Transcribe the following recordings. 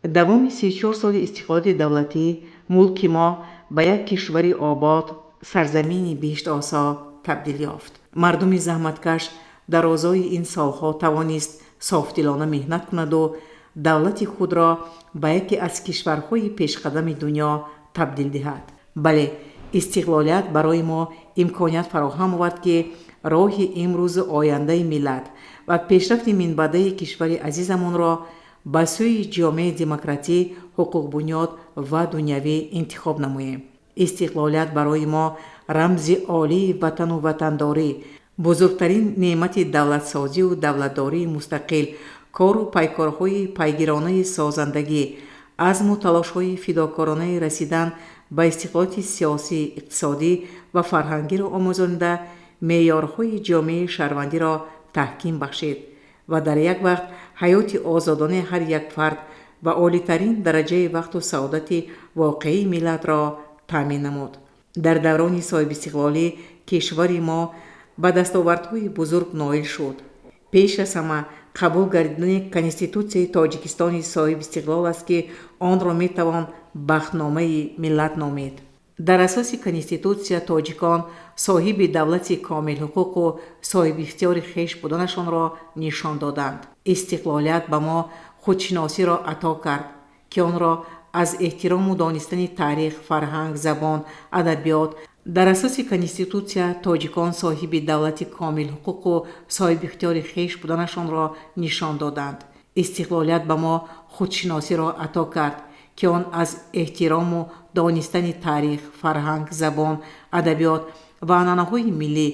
Давоми 34 соли истиқлолияти давлатӣ мулки мо ба як кишвари обод, сарзамини биҳиштосо табдил ёфт. Мардуми заҳматкаш дар розои ин солҳо тавонист софдилона меҳнат кунаду давлати худро ба яке аз кишварҳои пешқадами дунё табдил диҳад. Бале, истиқлолият барои мо имконият фароҳам овард, ки роҳи имрӯзу ояндаи миллат ва пешрафти минбаъдаи кишвари азизамонро ба сӯи ҷомеаи демократӣ, ҳуқуқбунёд ва дунявӣ интихоб намоем. Истиқлолият барои мо рамзи олии ватану ватандорӣ, бузургтарин неъмати давлатсозию давлатдории мустақил, кору пайкорҳои пайгиронаи созандагӣ, азму талошҳои фидокоронаи расидан ба истиқлолияти сиёсӣ, иқтисодӣ ва фарҳангиро омӯзонида, меъёрҳои ҷомеаи шаҳрвандиро таҳким бахшид ва дар як вақт ҳаёти озодонаи ҳар як фард ва олитарин дараҷаи вақту саодати воқеии миллатро таъмин намуд. Дар даврони соҳибистиқлолӣ кишвари мо ба дастовардҳои бузург ноил шуд. Пеш аз ҳама қабул гардидани Конститутсияи Тоҷикистони соҳибистиқлол аст, ки онро метавон бахтномаи миллат номид. Дар асоси Конститутсия тоҷикон соҳиби давлати комилҳуқуқу соҳибихтиёри хеш буданашонро нишон доданд. Истиқлолият ба мо худшиносиро ато кард, ки онро аз эҳтирому донистани таърих, фарҳанг, забон, адабиёт. Дар асоси Конститутсия тоҷикон соҳиби давлати комилҳуқуқу соҳибихтиёри хеш буданашонро нишон доданд. Истиқлолият ба мо худшиносиро ато кард, ки он аз эҳтирому донистани таърих, фарҳанг, забон, адабиёт ва анъанаҳои миллӣ,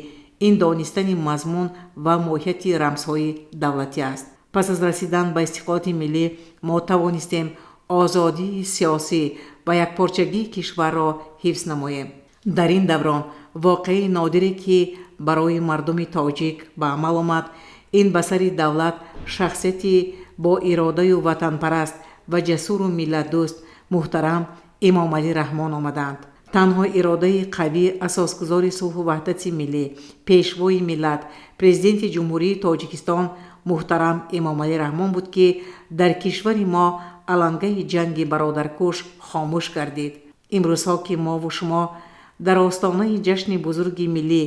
ин донистани мазмун ва моҳияти рамзҳои давлатӣ аст. Пас аз расидан ба истиқлолияти миллӣ мо тавонистем озодии сиёсӣ ва якпорчагии кишварро ҳифз намоем. Дар ин даврон воқеаи нодире, ки барои мардуми тоҷик ба амал омад, ин ба сари давлат шахсияти бо иродаю ватанпараст ва ҷасуру миллатдӯст муҳтарам Эмомалӣ Раҳмон омаданд. Танҳо иродаи қавӣ асосгузори сулҳу ваҳдати миллӣ, пешвои миллат, Президенти Ҷумҳурии Тоҷикистон муҳтарам Эмомалӣ Раҳмон буд, ки дар кишвари мо алангаи ҷанги бародаркуш хомӯш гардид. Имрӯзҳо, ки мову шумо дар остонаи ҷашни бузурги миллӣ,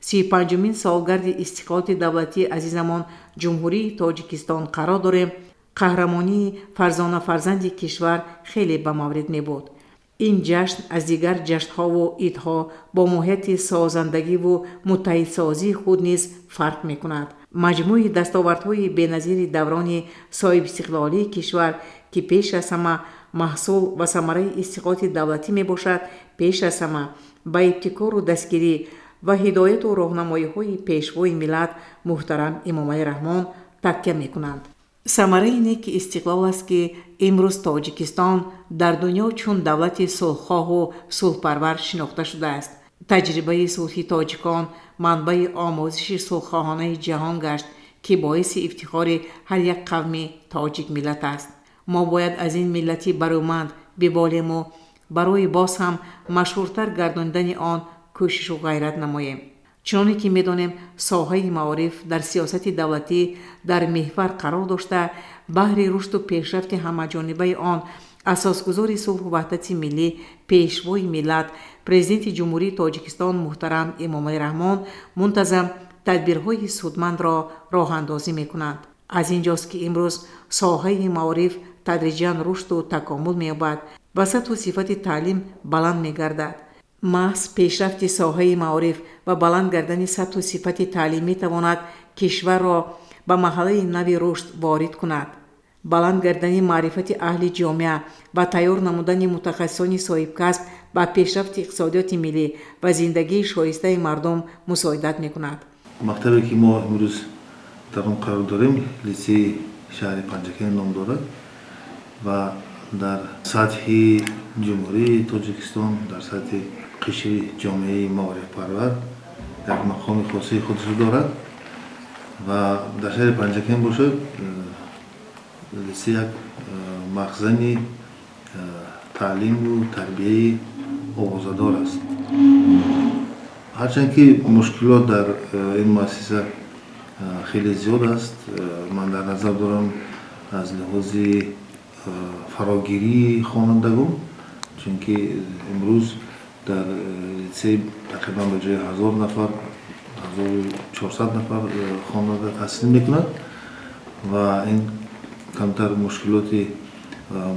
35-умин солгарди истиқлолияти давлатии азизамон Ҷумҳурии Тоҷикистон қарор дорем, қаҳрамонии фарзона фарзанди кишвар хеле ба маврид мебуд. Ин ҷашн аз дигар ҷашнҳову идҳо бо моҳияти созандагиву муттаҳидсозии худ низ фарқ мекунад. Маҷмӯи дастовардҳои беназири даврони соҳибистиқлолии кишвар, ки пеш аз ҳама маҳсул ва самараи истиқлолияти давлатӣ мебошад, пеш аз ҳама ба ибтикору дастгирӣ ва ҳидояту роҳнамоиҳои пешвои миллат муҳтарам Эмомалӣ Раҳмон такя мекунанд. Самараи неки истиқлол аст, ки имрӯз Тоҷикистон дар дунё чун давлати сулҳхоҳу сулҳпарвар шинохта шудааст. Таҷрибаи сулҳи тоҷикон манбаи омӯзиши сулҳхоҳонаи ҷаҳон гашт, ки боиси ифтихори ҳар як қавми тоҷик миллат аст. Мо бояд аз ин миллати барӯманд биболему барои боз ҳам машҳуртар гардонидани он кӯшишу ғайрат намоем. Чуноне ки медонем, соҳаи маориф дар сиёсати давлатӣ дар меҳвар қарор дошта, баҳри рушду пешрафти ҳамаҷонибаи он асосгузори сулҳу ваҳдати миллӣ, пешвои миллат, Президенти Ҷумҳурии Тоҷикистон муҳтарам Эмомалӣ Раҳмон мунтазам тадбирҳои судмандро роҳандозӣ мекунанд. Аз ин ҷост, ки имрӯз соҳаи маориф тадриҷан рушду такомул меёбад ва сатҳу сифати таълим баланд мегардад. Маҳз пешрафти соҳаи маориф ва баланд гардани сатҳу сифати таълим метавонад кишварро ба маҳаллаи нави рушд ворид кунад. Баланд гардани маърифати аҳли ҷомеа ва тайёр намудани мутахассисони соҳибкасб ба пешрафти иқтисодиёти миллӣ ва зиндагии шоистаи мардум мусоидат мекунад. Мактабе, ки мо имрӯз дар он қарор дорем, литсеи шаҳри Панҷакент ном дорад ва дар сатҳи Ҷумҳурии Тоҷикистон, дар сатҳи қишри ҷомеаи маорифпарвар як мақоми хосаи худашро дорад ва дар шаҳри Панҷакент бошад, литсей як махзани таълиму тарбияи овозадор аст. Ҳарчанд ки мушкилот дар ин муассиса хеле зиёд аст, ман дар назар дорам аз лиҳози Фарогирии хонандагон, чунки имрӯз дар литсей тақрибан ба ҷои 1000 нафар, 1400 нафар хонанда таҳсил мекунад ва ин камтар мушкилоти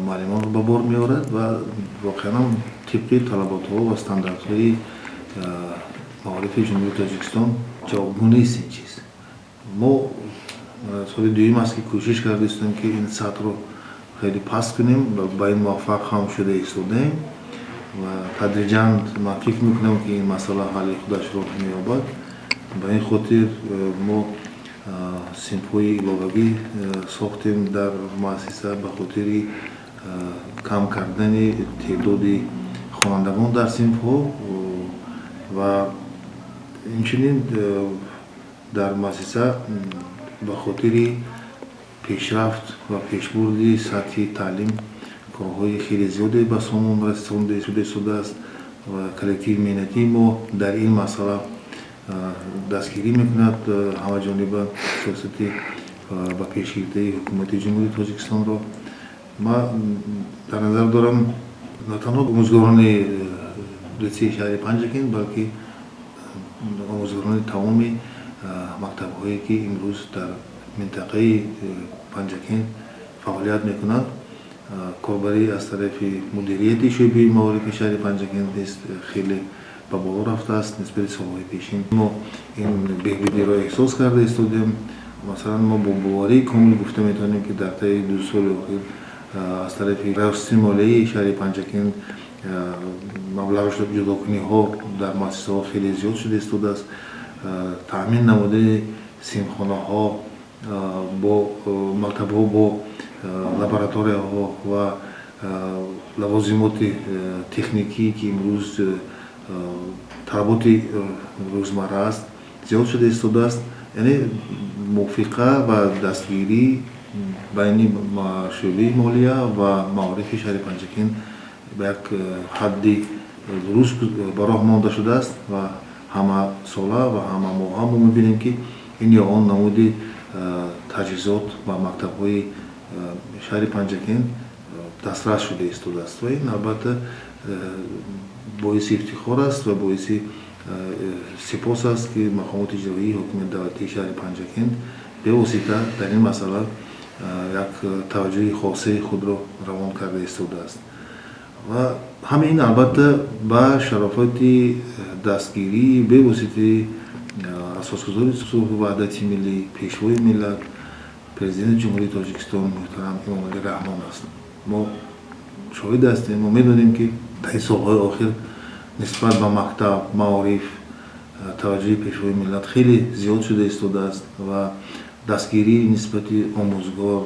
муаллимонро ба бор меорад ва воқеан тибқи талаботҳо ва стандартҳои маорифи Ҷумҳурии Тоҷикистон ҷавобгӯ нест ин чиз. Мо соли дуюм аст, ки кӯшиш карда истем, ки ин сатҳро хеле паст кунем ва ба ин муваффақ ҳам шуда истодаем ва тадриҷан ман фикр мекунам, ки ин масъала ҳалли худашро меёбад. Ба ин хотир мо синфҳои иловагӣ сохтем дар муассиса ба хотири кам кардани теъдоди хонандагон дар синфҳо ва инчунин дар муассиса ба хотири пешрафт ва пешбурди сатҳи таълим корҳои хеле зиёде ба сомон расонда шуда истодааст ва коллективи меҳнатии мо дар ин масъала дастгирӣ мекунад ҳамаҷониба сиёсати ба пешгирифтаи Ҳукумати Ҷумҳурии Тоҷикистонро. Ман дар назар дорам на танҳо омӯзгорони литсеи шаҳри Панҷакент, балки омӯзгорони тамоми мактабҳое, ки имрӯз дар минтақаи Панҷакент фаъолият мекунанд. Корбарӣ аз тарафи мудирияти шӯъбаи маорифи шаҳри Панҷакент низ хеле ба боло рафтааст нисбати солҳои пешин. Мо ин беҳбудиро эҳсос карда истодем. Масалан, мо бо боварии комил гуфта метавонем, ки дар таи 2 соли охир аз тарафи Раёсати молияи шаҳри Панҷакент маблағи ҷудокуниҳо дар муассисаҳо хеле зиёд шуда истодааст. Таъмин намудани синфхонаҳо бо мактабҳо бо лабораторияҳо ва лавозимоти техникӣ, ки имрӯз талаботи рӯзмарра аст, зиёд шуда истодааст. Яъне мувофиқа ва дастгирӣ байни шӯъбаи молия ва маорифи шаҳри Панҷакент ба як ҳадди дуруст ба роҳ монда шудааст ва ҳама сола ва ҳама моҳа мо мебинем, ки ин ё он намуди таҷҳизот ба мактабҳои шаҳри Панҷакент дастрас шуда истодааст ва ин албатта боиси ифтихор аст ва боиси сипос аст, ки мақомоти иҷроии ҳукумати давлатии шаҳри Панҷакент бевосита дар ин масъала як таваҷҷӯҳи хосаи худро равон карда истодааст. Ва ҳамаи ин албатта ба шарофати дастгирии бевоситаи асосгузори сулҳу ваҳдати миллӣ, Пешвои миллат, Президенти Ҷумҳурии Тоҷикистон муҳтарам Эмомалӣ Раҳмон аст. Мо шоҳид ҳастем, мо медонем, ки дар солҳои охир нисбат ба мактаб, маориф таваҷҷӯҳи Пешвои миллат хеле зиёд шуда истодааст ва дастгирии нисбати омӯзгор,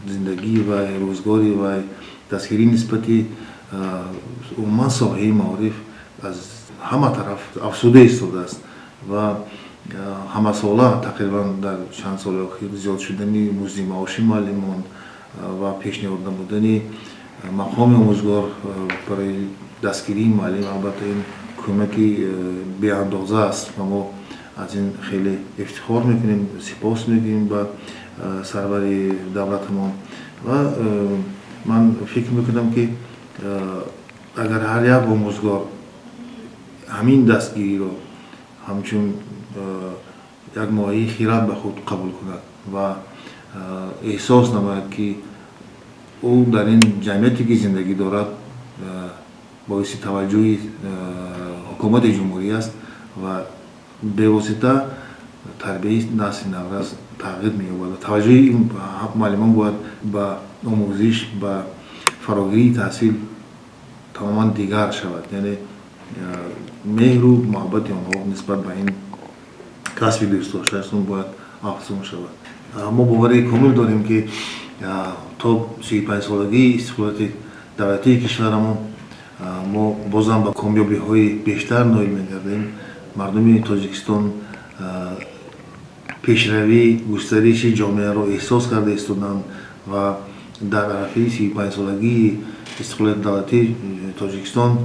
зиндагии вай, рӯзгори вай, дастгирии нисбати умуман соҳаи маориф аз ҳама тараф афзуда истодааст ва ҳамасола тақрибан дар чанд соли охир зиёд шудани музди маоши муаллимон ва пешниҳод намудани мақоми омӯзгор барои дастгирии муаллим албатта ин кӯмаки беандоза аст ва мо аз ин хеле ифтихор мекунем, сипос мегӯем ба сарвари давлатамон. Ва ман фикр мекунам, ки агар ҳар як омӯзгор ҳамин дастгириро ҳамчун як моҳии хирад ба худ қабул кунад ва эҳсос намояд, ки ӯ дар ин ҷамъияте, ки зиндагӣ дорад, боиси таваҷҷӯҳи ҳукумати ҷумҳурӣ аст ва бевосита тарбияи насли наврас тағйир меёбад ва таваҷҷӯҳи муаллимон бояд ба омӯзиш, ба фарогирии таҳсил тамоман дигар шавад. Яъне меҳру муҳаббати онҳо нисбат ба ин касби дӯстдоштаашон бояд афзун шавад. Мо бовари комил дорем, ки то 35-солагии истиқлолияти давлатии кишварамон мо бозам ба комёбиҳои бештар ноил мегардем. Мардуми Тоҷикистон пешравӣ, густариши ҷомеаро эҳсос карда истоданд ва дар арафаи 35-солагии истиқлолияти давлатии Тоҷикистон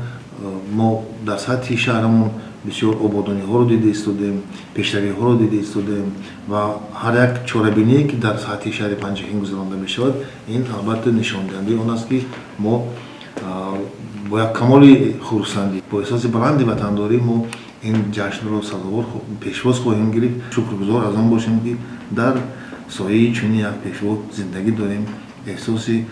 мо дар сатҳи шаҳрамон Бисёр ободониҳоро дида истодаем, пешравиҳоро дида истодаем ва ҳар як чорабиние, ки дар сатҳи шаҳри Панҷакент гузаронда мешавад, ин албатта нишондиҳандаи он аст, ки мо бо як камоли хурсандӣ, бо эҳсоси баланди ватандорӣ мо ин ҷашнро сазовор пешвоз хоҳем гирифт. Шукргузор аз он бошем, ки дар сояи чунин як пешво зиндагӣ дорем. Эҳсоси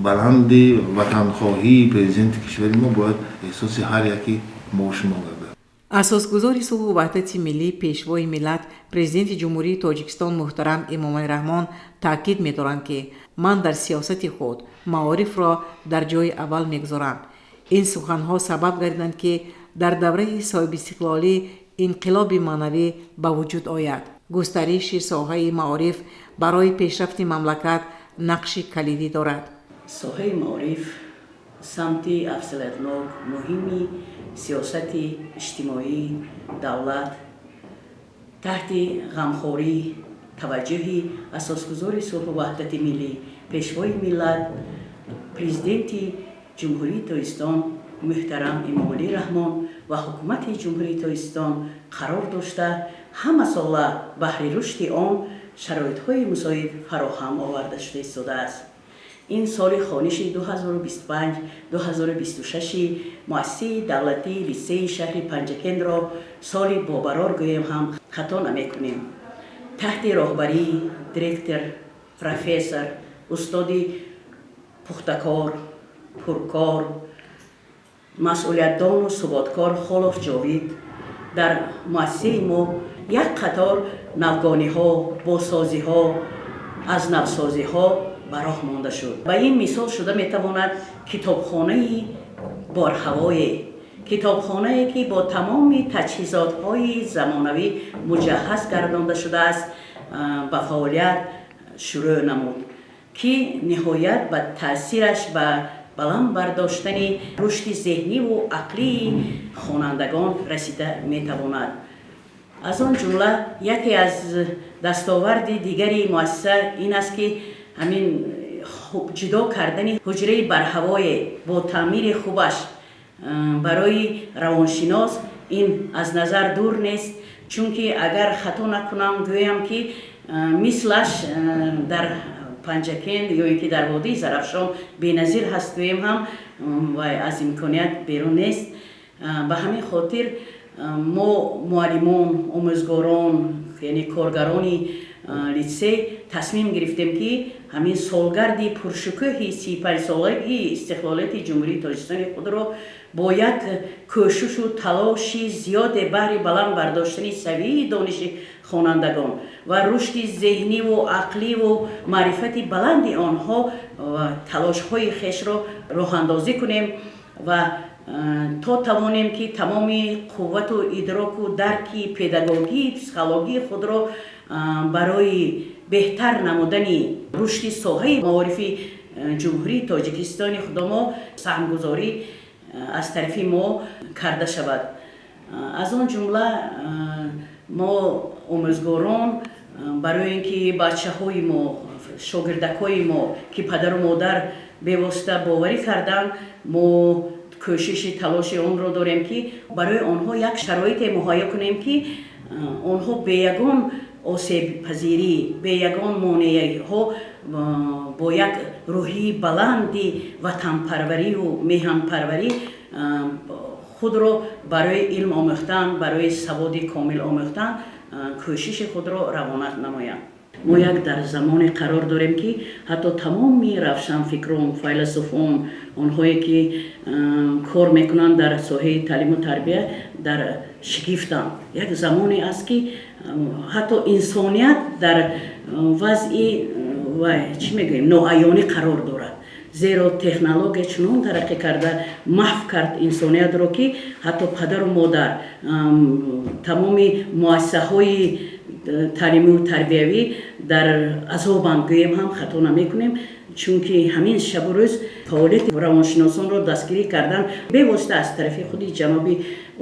баланди ватанхоҳии президенти кишвари мо бояд эҳсоси ҳар яки мо шумо гардад. Асосгузори сулҳу ваҳдати миллӣ, Пешвои миллат, Президенти Ҷумҳурии Тоҷикистон муҳтарам Эмомалӣ Раҳмон таъкид медоранд, ки ман дар сиёсати худ маорифро дар ҷои аввал мегузорам. Ин суханҳо сабаб гардиданд, ки дар давраи соҳибистиқлолӣ инқилоби маънавӣ ба вуҷуд ояд. Густариши соҳаи маориф барои пешрафти мамлакат нақши калидӣ дорад. Соҳаи маориф самти афзалиятнок, муҳими сиёсати иҷтимоии давлат, таҳти ғамхорӣ, таваҷҷӯҳи Асосгузори сулҳу ваҳдати миллӣ, Пешвои миллат, Президенти Ҷумҳурии Тоҷикистон муҳтарам Эмомалӣ Раҳмон ва Ҳукумати Ҷумҳурии Тоҷикистон қарор дошта, ҳамасола баҳри рушди он шароитҳои мусоид фароҳам оварда шуда истодааст. Ин соли хониши 2025-2026 муассисаи давлатии литсеи шаҳри Панҷакентро соли бобарор гӯем ҳам хато намекунем. Таҳти роҳбарии директор, профессор, устоди пухтакор, пуркор, масъулиятдону суботкор Холов Ҷовид дар муассисаи мо як қатор навгониҳо, бозсозиҳо, аз навсозиҳо ба роҳ монда шуд. Ба ин мисол шуда метавонад китобхонаи борҳавое, китобхонае, ки бо тамоми таҷҳизотҳои замонавӣ муҷаҳҳаз гардонда шудааст, ба фаъолият шурӯъ намуд, ки ниҳоят ба таъсираш ба баланд бардоштани рушди зеҳниву ақлии хонандагон расида метавонад. Аз он ҷумла яке аз дастоварди дигари муассиса ин аст, ки ҳамин ҷудо кардани ҳуҷраи барҳавое бо таъмири хубаш барои равоншинос. Ин аз назар дур нест, чунки агар хато накунам, гӯям, ки мислаш дар Панҷакент ё ин ки дар водии Зарафшон беназир ҳаст гӯем ҳам ва аз имконият берун нест. Ба ҳамин хотир мо муаллимон, омӯзгорон, яъне коргарони литсей тасмим гирифтем, ки ҳамин солгарди пуршукӯҳи 35-солагии истиқлолияти Ҷумҳурии Тоҷикистони худро бо як кӯшишу талоши зиёде баҳри баланд бардоштани савияи дониши хонандагон ва рушди зеҳниву ақливу маърифати баланди онҳо талошҳои хешро роҳандозӣ кунем ва то тавонем, ки тамоми қуввату идроку дарки педагогии психологии худро барои беҳтар намудани рушди соҳаи маорифи Ҷумҳурии Тоҷикистони худомо саҳмгузорӣ аз тарафи мо карда шавад. Аз он ҷумла мо омӯзгорон барои ин ки бачаҳои мо, шогирдакҳои мо, ки падару модар бевосита боварӣ карданд, мо кӯшиши талоши онро дорем, ки барои онҳо як шароите муҳайё кунем, ки онҳо бе ягон осебпазирӣ, бе ягон монеаҳо, бо як рӯҳии баланди ватанпарвариву меҳанпарварӣ худро барои илм омӯхтан, барои саводи комил омӯхтан кӯшиши худро равона намоянд. Мо як дар замоне қарор дорем, ки ҳатто тамоми равшанфикрон, файласуфон, онҳое ки кор мекунанд дар соҳаи таълиму тарбия, дар шигифтанд. Як замоне аст, ки ҳатто инсоният дар вазъи чӣ мегӯем, ноаёнӣ қарор дорад, зеро технология чунон тараққӣ карда, маҳв кард инсониятро, ки ҳатто падару модар, тамоми муассисаҳои таълимию тарбиявӣ дар азобанд гӯем ҳам хато намекунем, чунки ҳамин шабу рӯз фаъолияти равоншиносонро дастгирӣ кардан бевосита аз тарафи худи ҷаноби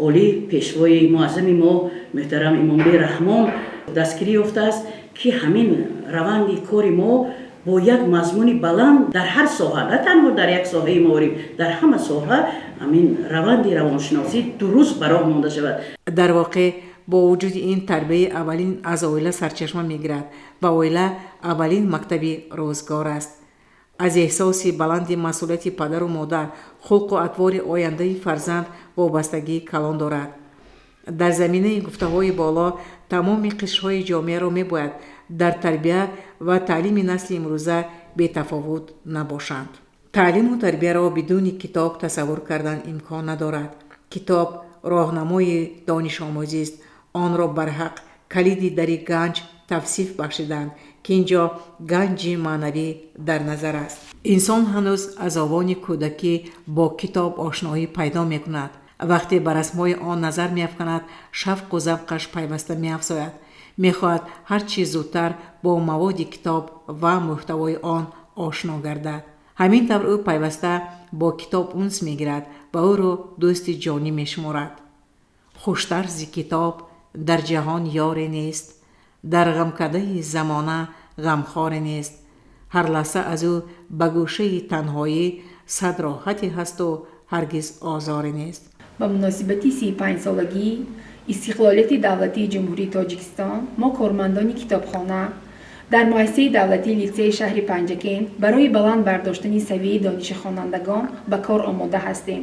олӣ, Пешвои муаззами мо муҳтарам Эмомалӣ Раҳмон дастгирӣ ёфтааст, ки ҳамин раванди кори мо Бо як мазмуни баланд дар ҳар соҳа, на танҳо дар як соҳаи маориф, дар ҳама соҳа ҳамин раванди равоншиносӣ дуруст ба роҳ монда шавад. Дар воқеъ, бо вуҷуди ин, тарбияи аввалин аз оила сарчашма мегирад ва оила аввалин мактаби рӯзгор аст. Аз эҳсоси баланди масъулияти падару модар хулқу атвори ояндаи фарзанд вобастагии калон дорад. Дар заминаи гуфтаҳои боло, тамоми қишрҳои ҷомеаро мебояд дар тарбия ва таълими насли имрӯза бетафовут набошанд. Таълиму тарбияро бидуни китоб тасаввур кардан имкон надорад. Китоб роҳнамои донишомӯзист. Онро барҳақ калиди дари ганҷ тавсиф бахшиданд, ки ин ҷо ганҷи маънавӣ дар назар аст. Инсон ҳанӯз аз овони кӯдакӣ бо китоб ошноӣ пайдо мекунад. Вақте ба расмҳои он назар меафканад, шавқу завқаш пайваста меафзояд, мехоҳад ҳар чӣ зудтар бо маводи китоб ва мӯҳтавои он ошно гардад. Ҳамин тавр, ӯ пайваста бо китоб унс мегирад ва ӯро дӯсти ҷонӣ мешуморад. Хуштар зи китоб дар ҷаҳон ёре нест, дар ғамкадаи замона ғамхоре нест. Ҳар лаҳза аз ӯ ба гӯшаи танҳоӣ сад роҳате ҳасту ҳаргиз озоре нест. Ба муносибати 35-солагии истиқлолияти давлатии Ҷумҳурии Тоҷикистон мо, кормандони китобхона дар муассисаи давлатии литсеи шаҳри Панҷакент, барои баланд бардоштани савияи дониши хонандагон ба кор омода ҳастем.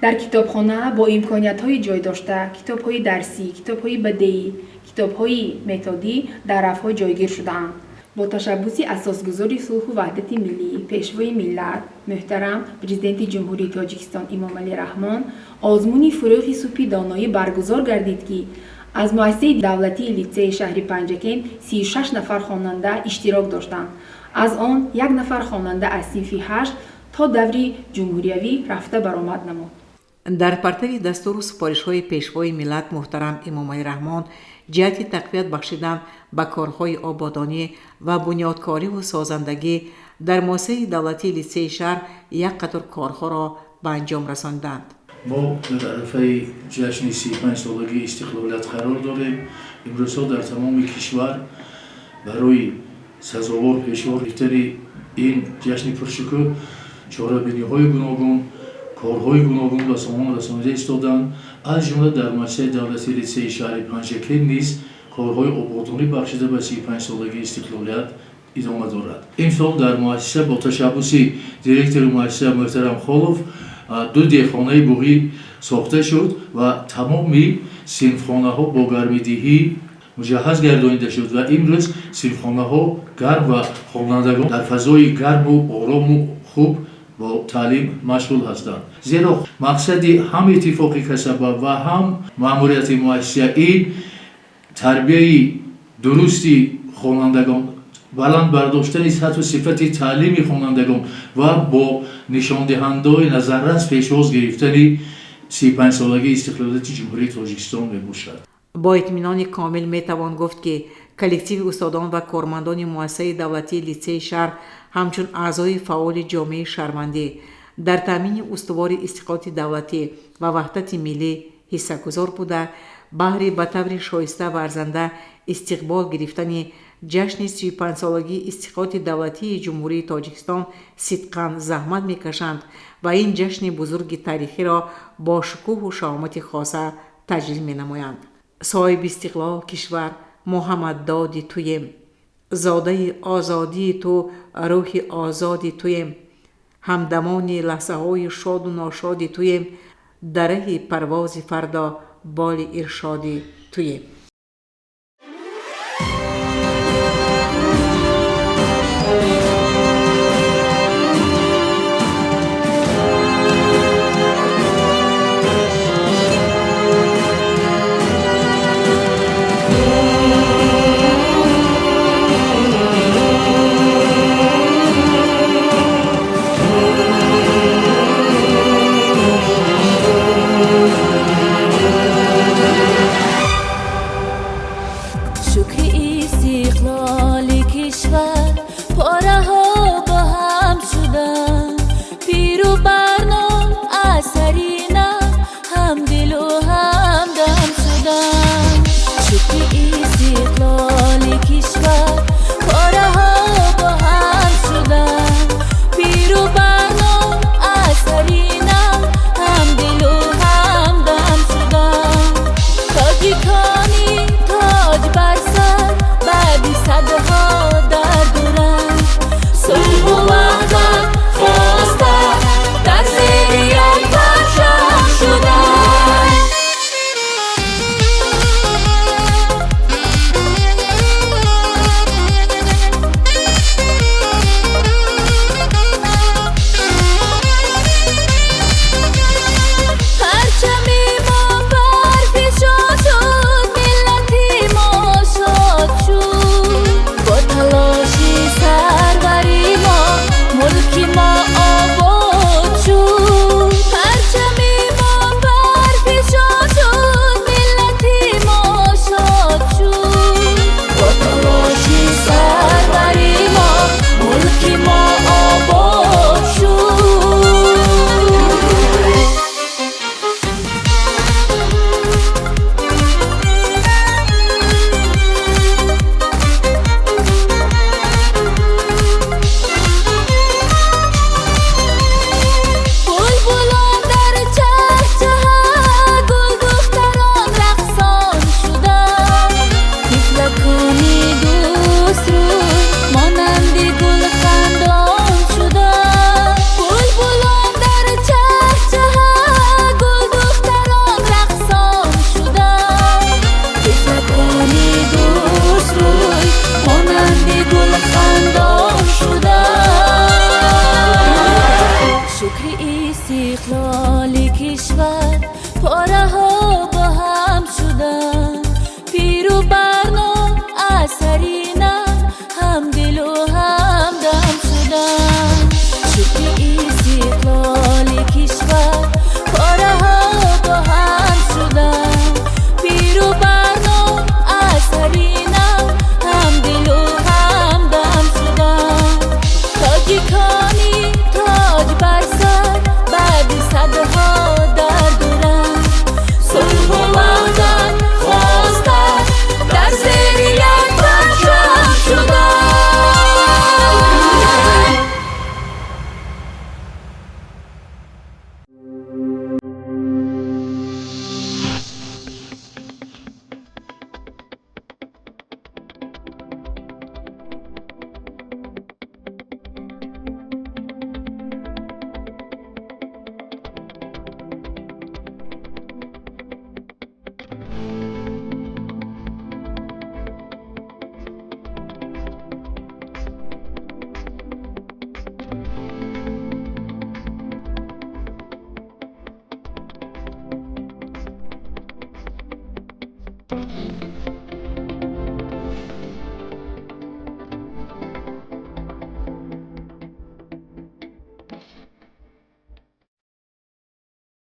Дар китобхона бо имкониятҳои ҷойдошта китобҳои дарсӣ, китобҳои бадеӣ, китобҳои методӣ дар рафҳо ҷойгир шудаанд. Бо ташаббуси асосгузори сулҳу ваҳдати миллӣ, Пешвои миллат, муҳтарам Президенти Ҷумҳурии Тоҷикистон Эмомалӣ Раҳмон озмуни «Фурӯғи субҳи доноӣ» баргузор гардид, ки аз муассисаи давлатии литсеи шаҳри Панҷакент 36 нафар хонанда иштирок доштанд. Аз он як нафар хонанда аз синфи ҳашт то даври ҷумҳуриявӣ рафта баромад намуд. Дар партави дастуру супоришҳои Пешвои миллат муҳтарам Эмомалӣ Раҳмон ҷиҳати тақвият бахшидан ба корҳои ободонӣ ва бунёдкориву созандагӣ дар муассисаи давлатии литсеи шаҳр як қатор корҳоро ба анҷом расонданд. Мо дар арафаи ҷашни 35-солагии истиқлолият қарор дорем. Имрӯзҳо дар тамоми кишвар барои сазовор пешвоз гирифтани ин ҷашни пуршукӯҳ чорабиниҳои гуногун, корҳои гуногун ба сомон расонида истоданд. Аз ҷумла дар муассисаи давлатии литсеи шаҳри Панҷакент низ корҳои ободонӣ бахшида ба 35-солагии истиқлолият идома дорад. Имсол дар муассиса бо ташаббуси директори муассиса муҳтарам Холов ду деҳхонаи буғӣ сохта шуд ва тамоми синфхонаҳо бо гармидиҳӣ муҷаҳҳаз гардонида шуд ва имрӯз синфхонаҳо гарм ва хонандагон дар фазои гарму орому хуб бо таълим машғул ҳастанд. Зеро мақсади ҳам иттифоқи касаба ва ҳам маъмурияти муассиса ин тарбияи дурусти хонандагон, баланд бардоштани сатҳу сифати таълими хонандагон ва бо нишондиҳандаҳои назаррас пешвоз гирифтани 35-солагии истиқлолияти Ҷумҳурии Тоҷикистон мебошад. Бо итминони комил метавон гуфт, ки коллективи устодон ва кормандони муассисаи давлатии литсеи шаҳр ҳамчун аъзои фаъоли ҷомеаи шаҳрвандӣ дар таъмини устувори истиқлолияти давлатӣ ва ваҳдати миллӣ ҳиссагузор буда, баҳри ба таври шоиста ва арзанда истиқбол гирифтани ҷашни 35-солагии истиқлолияти давлатии Ҷумҳурии Тоҷикистон сидқан заҳмат мекашанд ва ин ҷашни бузурги таърихиро бо шукӯҳу шаҳомати хоса таҷлил менамоянд. Соҳиби истиқлол кишвар, мо ҳама доди туем, зодаи озодии ту, рӯҳи озоди туем, ҳамдамони лаҳзаҳои шоду ношоди туем, дар раҳи парвози фардо боли иршоди туем.